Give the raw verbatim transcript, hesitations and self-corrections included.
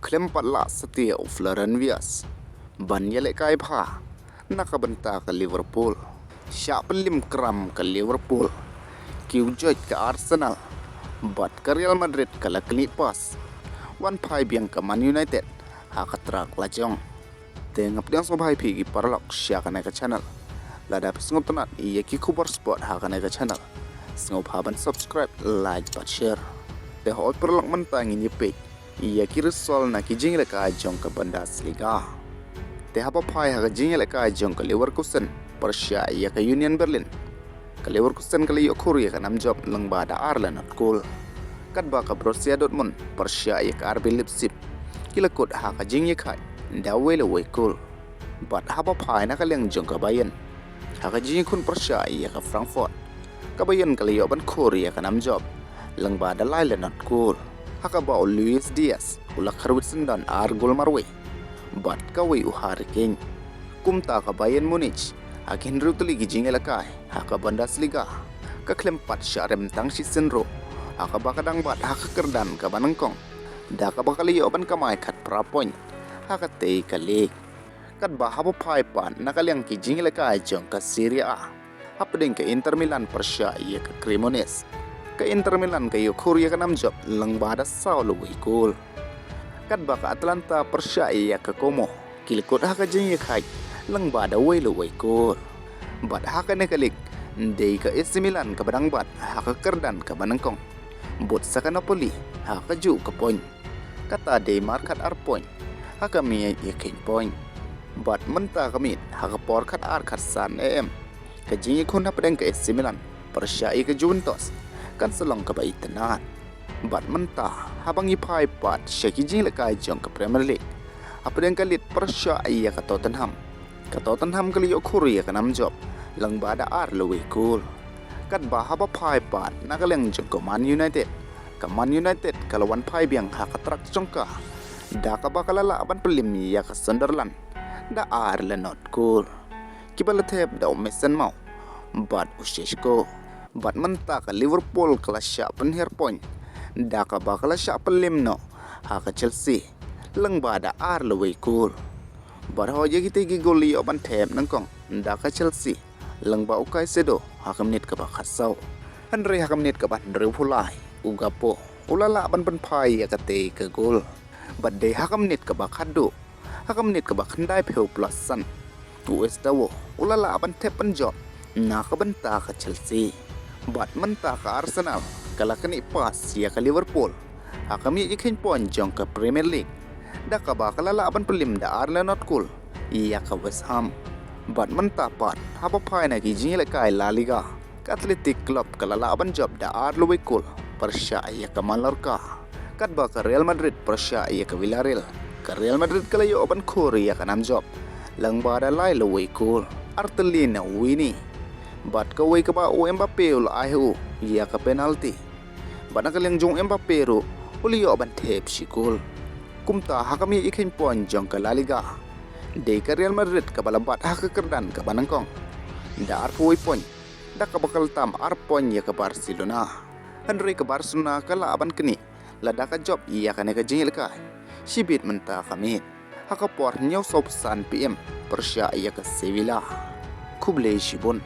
khlem pat lah satia u Florian Wirtz ban ïalehkai bha na ka bynta ka Liverpool. Shah pynlimkram ka Liverpool, kiwjoit ka Arsenal bad ka Real Madrid ka la knieh pass. Wan phai biang ka Man United ha ka track lajong. Te nga pdiang sngewbha ïa phi ki paralok sha kane ka channel. Lada phi sngewtynnat ïa ki khubor sport ha kane ka channel, sngewbha ban subscribe, like bad share. Te hooid paralok, mynta ngin ïa peit ïa ki result na ki jingïalehkai jong ka Bundesliga. Te haba phai ha ka jingïalehkai jong ka Leverkusen pyrshah ïa ka Union Berlin, ka Leverkusen ka la ïoh khur ïa ka nam jop lyngba da ar la nod kol. Katba ka Borussia Dortmund pyrshah ïa ka R B Leipzig, ki la kut ha ka jingïakhaid da wei la wei kol. Bad haba phai na ka liang jong ka Bayern, ha ka jingïakhun pyrshah ïa ka Frankfurt, ka Bayern ka la ïoh ban khur ïa ka nam jop lyngba da lai la nod kol, ha kaba u Luis Diaz u la kharwit syndon ar gol marwei bad kawei u Harry Kane. Kumta ka Bayern Munich ha ki hynriew tylli ki jingïalehkai ha ka Bundesliga, ka khlem pat shah rem tang shisien ruh, ha kaba ka dang bat ha ka kyrdan kaba nyngkong, da kaba ka la ïoh ban kamai khatphra point ha katei ka lig. Katba haba phai pat na ka liang ki jingïalehkai jong ka Serie A, hapdeng ka Inter Milan pyrshah ïa ka Cremonese, ka Inter Milan ka ïoh khur ïa ka nam jop lyngba da saw la wei kol. Katba ka Atalanta pyrshah ïa ka Como, ki la kut ha ka jingïakhaid lyngba da wei la wei kol. Bad ha kane ka lig, dei ka A C Milan kaba dang bat ha ka kyrdan kaba nyngkong, bud sa ka Napoli ha kajuh ka point. Kata dei mar khatar point ha ka miej ïakheiñ point. Bad mynta ka miet ha ka por khatar khatsan A M, ka jingïakhun hapdeng ka A C Milan pyrshah ïa ka Juventus kan sa long kaba itynnad. Bad mynta haba ngi phai pat sha ki jingïalehkai jong ka Premier League, hapdeng ka Leeds pyrshah ïa ka Tottenham, ka Tottenham ka la ïoh khur ïa ka nam jop lyngba da ar la wei kol. Katba haba phai pat na ka liang jong ka Man United, ka Man United ka la wan phai biang ha ka track jong ka, da kaba ka la lah ban pynlim ïa ka Sunderland da ar la nod kol. Kiba la thep da u Mason Mount bad u Šeško. Bad mynta ka Liverpool ka la shah pynhiar point, da kaba ka la shah pynlim noh ha ka Chelsea lyngba da ar la wei kol. Bad hooid ïa kitei ki gol la ïoh ban thep nyngkong da ka Chelsea lyngba u Caicedo ha ka minit kaba khatsaw. Hynrei ha ka minit kaba hynriewphew lai, u Gakpo u la lah ban pynphai ïa katei ka gol. Bad dei ha ka minit kaba khatduh, ha ka minit kaba khyndaiphew plus san, u Estevao u la lah ban thep pynjop na ka bynta ka Chelsea. Bad mynta ka Arsenal ka la knieh pass ïa ka Liverpool ha ka miej ïakheiñ point jong ka Premier League, da kaba ka la lah ban pynlim da ar la nod kol ïa ka West Ham. Bad mynta pat haba phai na ki jingïalehkai La Liga, ka Athletic Club ka la lah ban jop da ar la wei kol pyrshah ïa ka Mallorca. Katba ka Real Madrid pyrshah ïa ka Villarreal, ka Real Madrid ka la ïoh ban khur ïa ka nam jop lyngba da lai la wei kol, ar tylli na wei ni. Bad kawei kaba u Mbappe u la ai ha u ïa ka penalty. Bad na ka liang jong u Mbappe ruh u la ïoh ban thep shi kol. Kumta ha ka miej ïakheiñ point jong ka La Liga, dei ka Real Madrid kaba la bat ha ka kyrdan kaba nyngkong da arphew wei point, da kaba ka la tam ar point ïa ka Barcelona. Hynrei ka Barcelona ka lah ban knieh lada ka jop ïa kane ka jingïalehkai shibit mynta ka miet, ha ka por hynñiewsaw phew san P M pyrshah ïa ka Sevilla. Khublei shibun.